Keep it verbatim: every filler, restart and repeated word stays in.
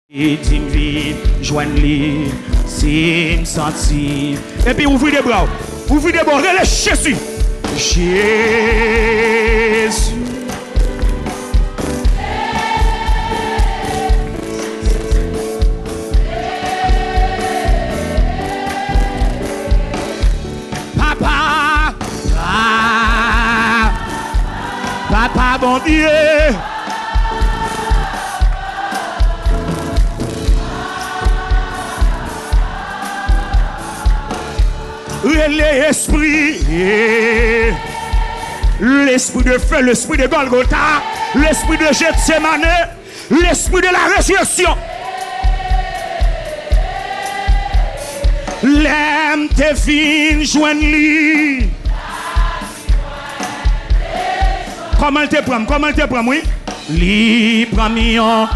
Di m vin jwenn li, si m santi. Epi ouvri de bra w. Ouvri de bra w. Rele Jezi. Jezi. Papa, ah, Papa Bondye. Rele espri, l'esprit de feu, l'esprit de Golgotha, l'esprit de Gethsemane, l'esprit de la résurrection. Lè m te vin jwenn li. Kòman l te pran m? Kòman l te pran m, wi? Li pran m yon